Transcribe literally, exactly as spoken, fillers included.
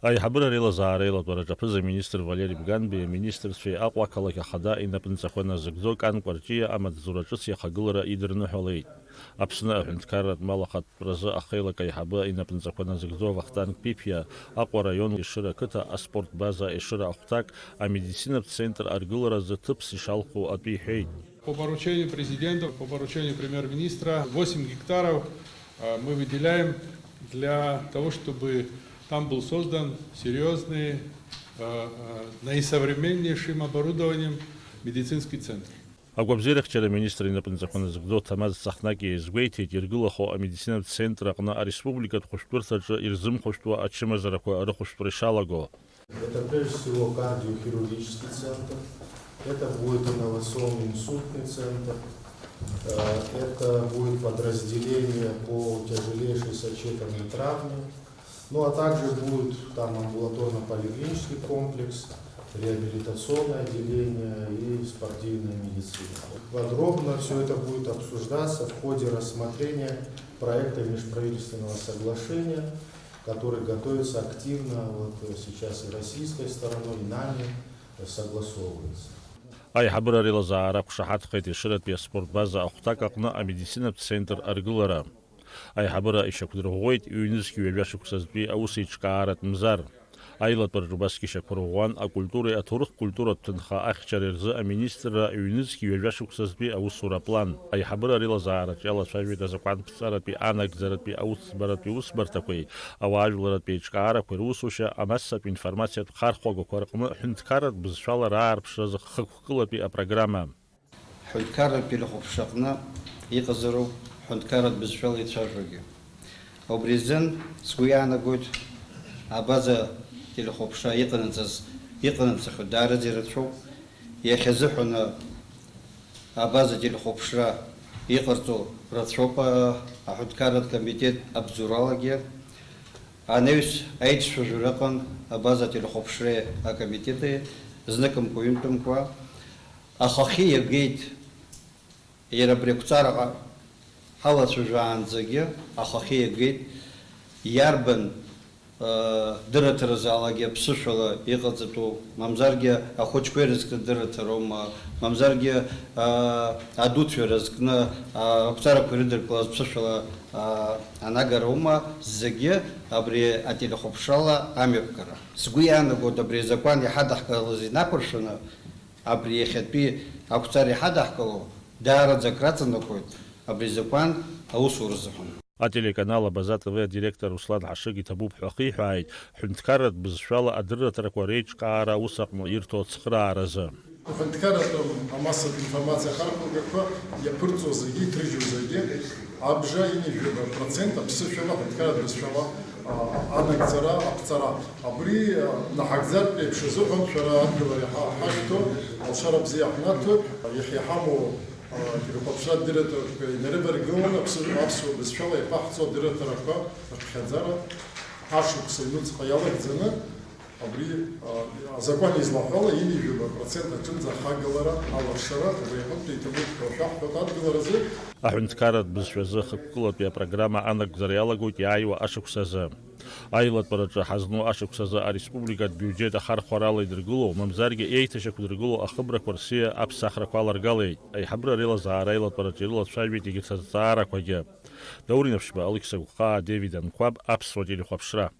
Аиҳабыра реилазаара еилатәараҿы аԥыза-министр Валери Бганбеи аминистрцәеи Аҟәа ақалақь ахада инапынҵақәа назыгӡо Кан Кәарҷиа амаҵзура ҿыц иахагылара идырныҳәалеит. Аԥсны аҳәынҭқарратә мал ахатәразы ахеилак аиҳабы инапынҵақәа назыгӡо Вахтанг Ԥиԥиа Аҟәа араион Ешыра ақыҭа аспорт база Ешыра ахәҭак амедицинатә центр аргыларазы ҭыԥс ишалху атәы иҳәеит. По поручению президента, по поручению премьер-министра восемь гектаров, э, мы выделяем для того, чтобы там был создан серьёзный, э, э, наисовременнейшим оборудованием медицинский центр. Агәабзиарахьчара аминистр инапынҵақәа назыгӡо Ҭамаз Цахнаки иазгәеиҭеит, иргылахо амедицинатә центр аҟны ареспубликатә хәышәтәырҭаҿы ирзымхәышәтәуа ачымазарақәа рыхәышәтәра ишалаго. Это прежде всего кардиохирургический центр, это будет инновационный инсультный центр, э, это будет подразделение по тяжелейшей сочетанной травме, ну а также будет там амбулаторно-поликлинический комплекс, реабилитационное отделение и спортивная медицина. Подробно всё это будет обсуждаться в ходе рассмотрения проекта межправительственного соглашения, который готовится активно вот сейчас и российской стороной, и нами согласовывается. Аиҳабыра реилазаара ақәшаҳаҭхеит Ешыратәи аспорт база ахәҭак аҟны амедицинатә центр аргылара. Аиҳабыра ишьақәдырӷәӷәеит ҩнызқь ҩажәа шықәсазтәи аусеиҿкааратә мзар. Аилатәараҿы убасгьы ишьақәырӷәӷәан акультуреи аҭоурых-культуратә ҭынха ахьчара рзы аминистрра ҩнызқь ҩажәа шықәсазтәи аусура аплан. Аиҳабыра реилазаараҿ иалацәажәеит азакәанԥҵаратәи, анагӡаратәи, аусӡбаратәи усбарҭақәеи ауаажәларратә еиҿкаарақәеи русушьа, амассатә информациатә хархәагақәа рҟны ҳәынҭқарратә бызшәала раарԥшразы хықәкылатәи апрограмма. Ҳҳәынҭқарратә телехәаԥшраҟны иҟазароуп ҳҳәынҭқарратә бызшәала ицәажәогьы. Убри азын сгәы иаанагоит, абаза телехәаԥшра иҟанаҵаз, иҟанаҵахьоу даараӡа ирацәоуп. Иахьазыҳәаны абаза телехәаԥшра иҟарҵо рацәоуп, а, аҳәынҭқарратә комитет абзоуралагьы. Анаҩс аицәажәара ыҟан абаза телехәаԥшреи акомитети зныкымкәа-ҩынтәымкәа. Ахахьы иагеит, иара абри ақәҵара ҳалацәажәаанӡагьы ахахьы иагеит, иарбан, э, дырраҭаразаалакгьы аԥсышәала иҟаҵатәу, мамзаргьы ахәыҷқәа ирызкны дырраҭароума, мамзаргьы, э, адуцәа ирызкны, э, ақәҵарақәа ирыдыркылаз ԥсышәала, э, анагароума, зегьы абри ателехәаԥшрала амҩаԥгара. Сгәы иаанагоит, абри азакәан иҳадаҳкылаз инақәыршәаны, абри иахьатәи ақәҵара иҳадаҳкыло даараӡа акраҵанакуеит абри азакәан аусура азыҳәан. Ателеканал Абаза Т В адиректор Руслан Ҳашыг иҭабуп ҳәа ахиҳәааит ҳәынҭқарратә бызшәала адырраҭарақәа реиҿкаара аус аҟны ирҭо ацхырааразы. Аҳәынҭқарратә амассатә информациа ахархәагақәа иаԥырҵо зегьы, иҭрыжьу зегьы абжа ҩынҩажәаба процент аԥсышәала, аҳәынҭқарратә бызшәала, а, анагӡара, аԥҵара. Абри, а, наҳагӡартә еиԥш азыҳәан шәара адгылара иҳа-, ҳашәҭо, алшара бзиа ҳнаҭоит. Иахьа иҳамоу, а, телехәаԥшра адырраҭарақәа инарываргыланы аԥсышәала, аԥсуа бызшәала иаԥаҳҵо адырраҭарақәа рыԥхьаӡара ашықәс аҩнуҵҟа иалагӡаны, абри, а, азакәан излаҳәала, ҩынҩажәаба процент аҿынӡа ахагылара, алашара, убри аҟынтә иҭабуп ҳәа шәаҳҳәап адгыларазы. Аҳәынҭқарратә бызшәазы ахықәкылатәи апрограмма анагӡара иалагоит иааиуа ашықәс азы. Аилатәараҿы ҳазну ашықәс азы ареспубликатә биуџьет ахархәарала идыргыло, мамзаргьы еиҭашьақәдыргыло ахыбрақәа рсиа аԥсахрақәа аларгалеит. Аиҳабыра реилазаара аилатәараҿы ирылацәажәеит егьырҭ азҵаарақәагьы. Даур Инаԥшьба, Алықьса Гәхаа, Девид Анқәаб, Аԥсуа телехәаԥшра.